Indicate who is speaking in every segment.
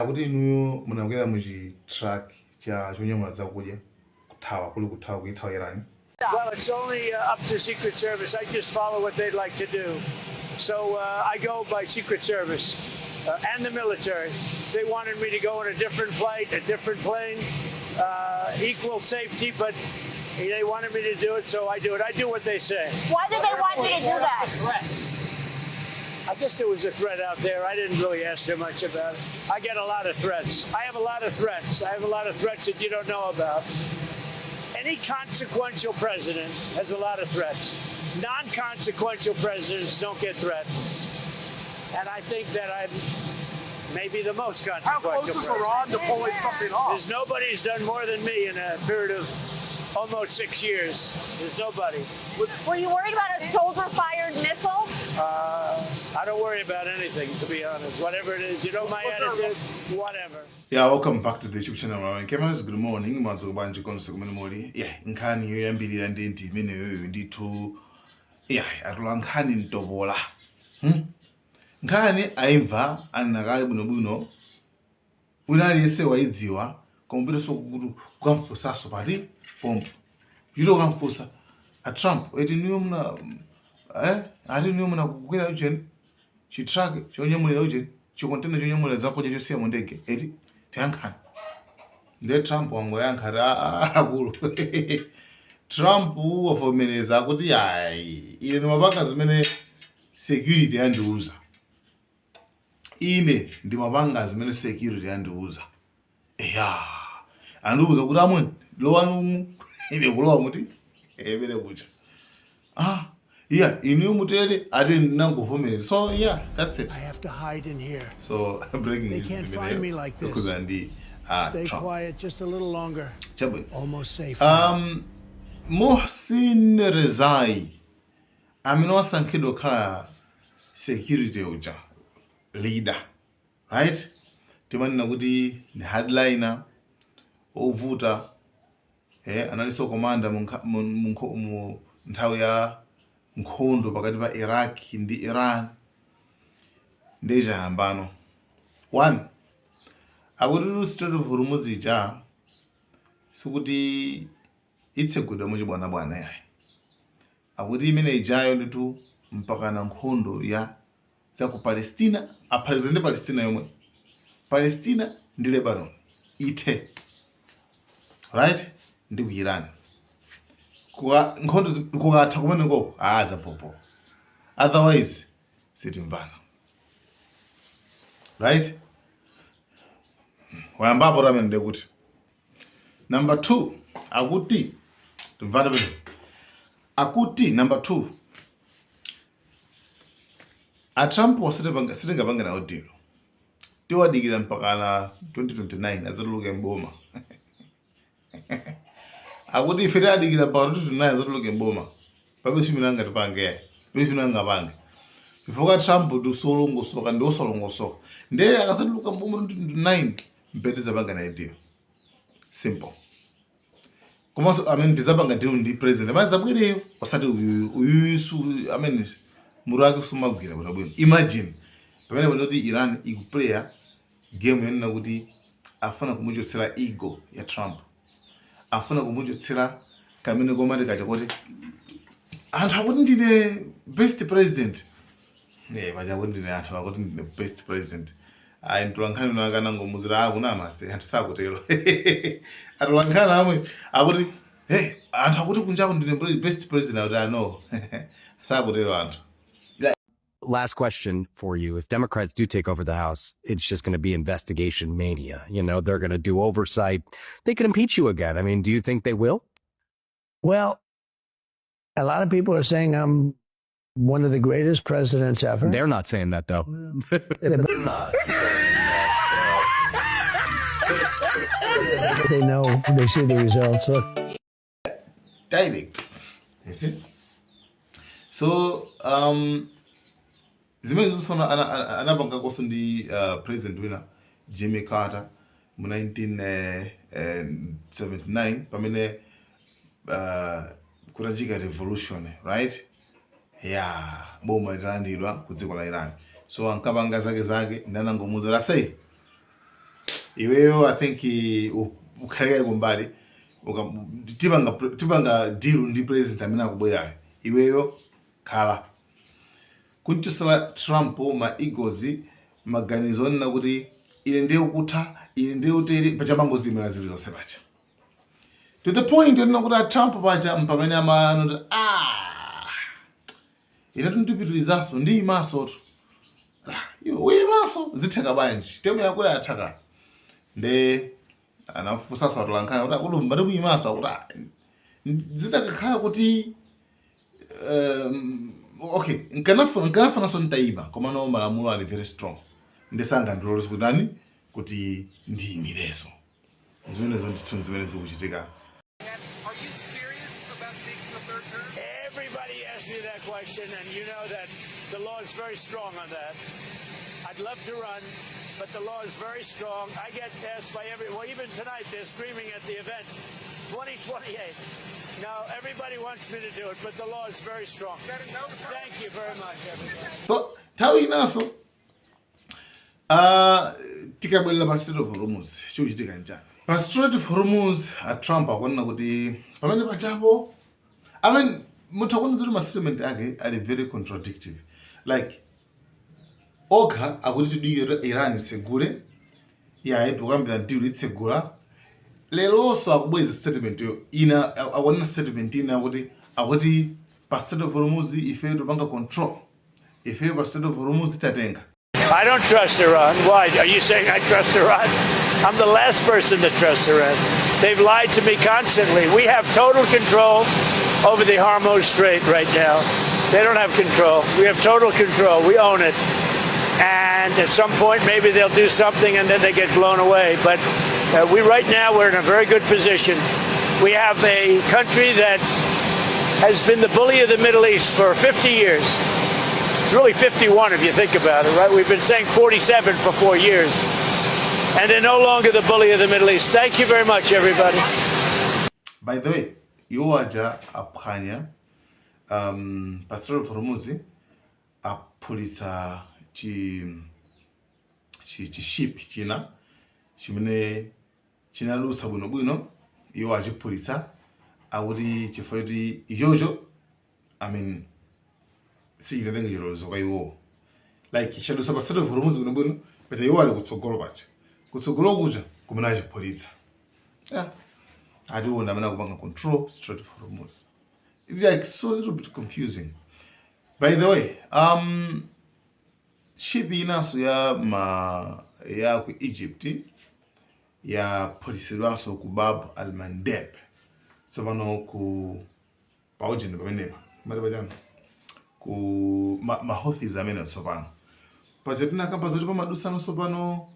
Speaker 1: Akuti inuyo munakwera mu chi truck cha chonyamula zakudya kuthawa kuli kuthawa kuithawa Iran.
Speaker 2: Well, it's only up to Secret Service. I just follow what they'd like to do. So I go by Secret Service and the military. They wanted me to go in a different flight, a different plane, equal safety, but they wanted me to do it, so I do it. I do what they say.
Speaker 3: Why did they want you to do that?
Speaker 2: I guess there was a threat out there. I didn't really ask too much about it. I get a lot of threats. I have a lot of threats. I have a lot of threats that you don't know about. Any consequential president has a lot of threats. Non consequential presidents don't get threatened. And I think that I'm maybe the most
Speaker 4: How close
Speaker 2: consequential
Speaker 4: is
Speaker 2: president.
Speaker 4: Iran to pulling something off?
Speaker 2: There's nobody who's done more than me in a period of almost 6 years. There's nobody.
Speaker 3: Were you worried about a shoulder fired missile?
Speaker 2: I don't worry about anything, to be honest. Whatever it is, you know my attitude, whatever.
Speaker 1: Yeah, welcome back to the YouTube channel Malawi Cameras. Good morning, mwadzuka bwanji konse kumene muli. Yeah, nkhani yoyambirira ndi imeneyoyo ndithu. Yeah, atola nkhani mtopola. Nkhani ayimva anakale bwinobwino. Wina aliyense wayidziwa, koma upitenso kuti kukamfunsanso pati pompo. Chito kukamfunsa a Trump, eti niyo muna ati niyo muna kukwera ujeni chi truck chonyamulira ujeni chi container chonyamulira zakudya chosiya mu ndege eti tayankhani. Ndiye Trump wangoyankha ati "Ah, akulu." Trump wavomereza kuti ayi, ine ndimapanga zimene security yandiuza. Ine ndimapanga zimene security yandiuza. Eya, andiuza kuti amweni lowanumu, ine kulowa muti emene kucha. Ah, yeah, inuyo mutere ati nangovomereza. So yeah, that's it.
Speaker 2: I have to hide in here.
Speaker 1: So breaking
Speaker 2: They
Speaker 1: news
Speaker 2: can't find me like this.
Speaker 1: Yokhuzana ndi
Speaker 2: Stay
Speaker 1: Trump.
Speaker 2: Quiet just a little longer.
Speaker 1: Chabwino.
Speaker 2: Almost safe now.
Speaker 1: Mohsin Rezai amene wasankhidwa kukhala security uja leader, right? Timanena kuti ndi hardliner ovuta, analinso commander mu nthawi ya nkhondo pakati pa Iraq ndi Iran. Ndi chayambano one akuti Strait of Hormuz ija sikuti itsegulidwa muchibwanabwana yayi. Akuti imene ijayo ndithu mpakana nkhondo ya za ku Palestina, aphatikiza ndi Palestina yomwe, Palestina ndi Lebanon ithe, right, ndi ku Iran. Nkhondo kukatha kumenekoko zapopo, otherwise sitimvana, right? Wayambapo tamene. Ndekuti number two akuti timvane pene, akuti number two a Trump wasatipanga, sitingapange nawo deal, tiwadikira mpakana 2029 adzatuluke mboma. Akuti ife tiadikira mpaka 2029 adzatuluke mboma, pabe chimene angatipange yayi, pabe chimene angapange, chifukwa Trump ndi solongosoka, ndi osalongosoka. Ndiye akadzatuluka mboma 2029 mpe tizapanga naye deal, simple. Komanso amene tizapanga deal ndi president amene zabwereyo, osati uyuyu. Uyuyu su amene mutu wake sumagwira bwinobwino. Imagine pamene panoti Iran ikuplaya game yonena kuti afuna kumuchotsera ego ya Trump, afuna kumuchotsera kamene komati kacha kuti anthu akuti ndine best president. Pacha kuti ndine, anthu akuti ndine best president. Ayi, mtolankhani uno akanangomuzira akunamase anthu sakutero. Atolankhani amwe akuti, hey, anthu akuti kunjaku ndine best president, akuti ano sakutero anthu.
Speaker 5: Last question for you. If Democrats do take over the House, it's just going to be investigation mania. They're going to do oversight. They could impeach you again. I mean, do you think they will?
Speaker 2: Well, a lot of people are saying I'm one of the greatest presidents ever.
Speaker 5: They're not saying that, though.
Speaker 2: They're They know, they see the results. Look,
Speaker 1: Direct, you see? So zimene zonsona anapangakonso ndi president wina Jimmy Carter mu 1979 pamene kutachitika revolution, right? Yeah, boma litalandidwa ku dziko la Iran. So ankapanga zake zake ndi anangomuuza say Iweyo, I think ukhaleke kumbali, tipanga deal ndi president amene akubwerayo, iweyo khala. Kunchosera Trump ma egos, maganizo onena kuti ine ndiye kutha, ine ndiye utere, pacha mangozimira zili zonse pacha, to the point yonena kuti a Trump pacha mpamene amanoti, "Ah, ine tundipitirizaso ndi imaso tu." Ah, iwe uyimaso zitheka bwanji? Term yako yathaka. Nde anafunsanso atolankhani kuti, "Akulu, mbati muyimaso?" Akuti, "Ah, zitakakhala kuti okay, nkanafunanso ntayima, koma no, malamulo ali very strong, ndisangandilolese kuti nani kuti ndiyimireso." Zimenezo ndithu zimene zikuchitika.
Speaker 4: Are you serious about seeking a third term?
Speaker 2: Everybody asks me that question, and you know that the law is very strong on that. I'd love to run, but the law is very strong. I get asked by every, well, even tonight they're screaming at the event, 2028. No, everybody wants me to do it, but the law is very strong. Thank you very much, everybody.
Speaker 1: So nthawi inanso, tikabwerera pa Strait of Hormuz, chikuchitika njani pa Strait of Hormuz? A Trump akuonena kuti pamene pachapo, I mean, mutha kuona kuti ma statement ake ali very contradictive. Like, okha akuti tidikire Iran itsegule, yayi, tikuyambira deal, itsegula. Leronso akubweza statement yo ina, akuonena statement ina kuti akuti pa Strait of Hormuz ife tupanga control, ife pa Strait of Hormuz tatenga.
Speaker 2: I don't trust Iran. Why? Are you saying I trust Iran? I'm the last person to trust Iran. They've lied to me constantly. We have total control over the Hormuz Strait right now. They don't have control. We have total control. We own it. And at some point, maybe they'll do something and then they get blown away. But we right now, we're in a very good position. We have a country that has been the bully of the Middle East for 50 years. It's really 51 if you think about it, right? We've been saying 47 for 4 years. And they're no longer the bully of the Middle East. Thank you very much, everybody.
Speaker 1: By the way, iwo aja aphwanya pa Strait of Hormuz, aphulitsa chi ship china chimene chinadutsa bwinobwino. Iwo achiphulitsa, akuti chifukwa choti ichocho, I mean, sichinatenge chilolezo kwa iwowo. Like, chadutsa pa Strait of Hormuz bwinobwino, but iwo ali kutsogolo pacha, kutsogolo kuja kumene achiphulitsa. Yeah. Ationa amene akupanga control Strait of Hormuz. It's like so little bit confusing. By the way, ship inanso ya ma ya ku Egypt yaphulitsidwanso ku Bab al Mandeb. Tsopano ku paujeni pamenepa mati pachani ku ma Houthis amene tsopano paja tinakamba zoti pamadusano, tsopano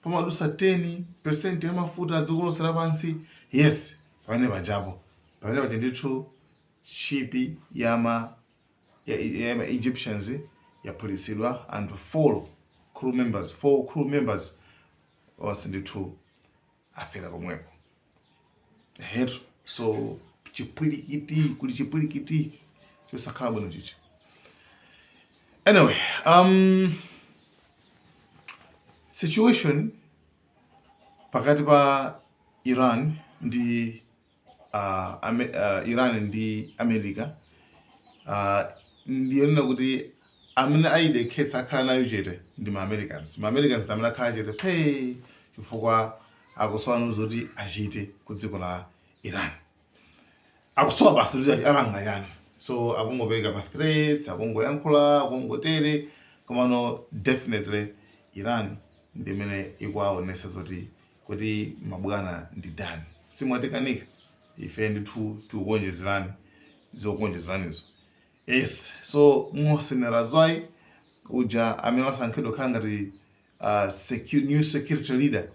Speaker 1: pamadusa 10% ya mafuta a dziko lonse lapansi. Yes, pamene pajapo, pamene paja ndithu ship ya ma Egyptians yaphulitsidwa, anthu 4 crew members, 4 crew members onse ndithu afera pomwepo hetu. So chipwirikiti, kuli chipwirikiti chosakhala bwino chichi. Anyway, situation pakati pa Iran ndi America ndiyonena kuti amene ayidekhetsa, akhala nayo chete ndi ma Americans. Ma Americans amene akhala chete phe chifukwa akusowa zoti achite ku dziko la Iran, akusowa basi kuti apanga chani. So akungopereka ma threats, akungoyankhula, akungotere, komano definitely Iran ndi imene ikuwaonesa zoti kuti mabwana ndi dani, simwatikanika ife ndithu, tikukonjezerani zokukonjezeranizo. Yes, so Mohsen Razai uja amene wasankhidwa kukhala ngati new security leader,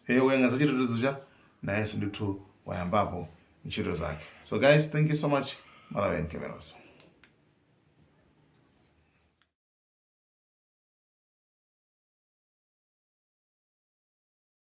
Speaker 1: woyang'ana za chitetezo cha nayenso ndithu wayambapo ntchito zake. So guys, thank you so much. Malawian Cameras.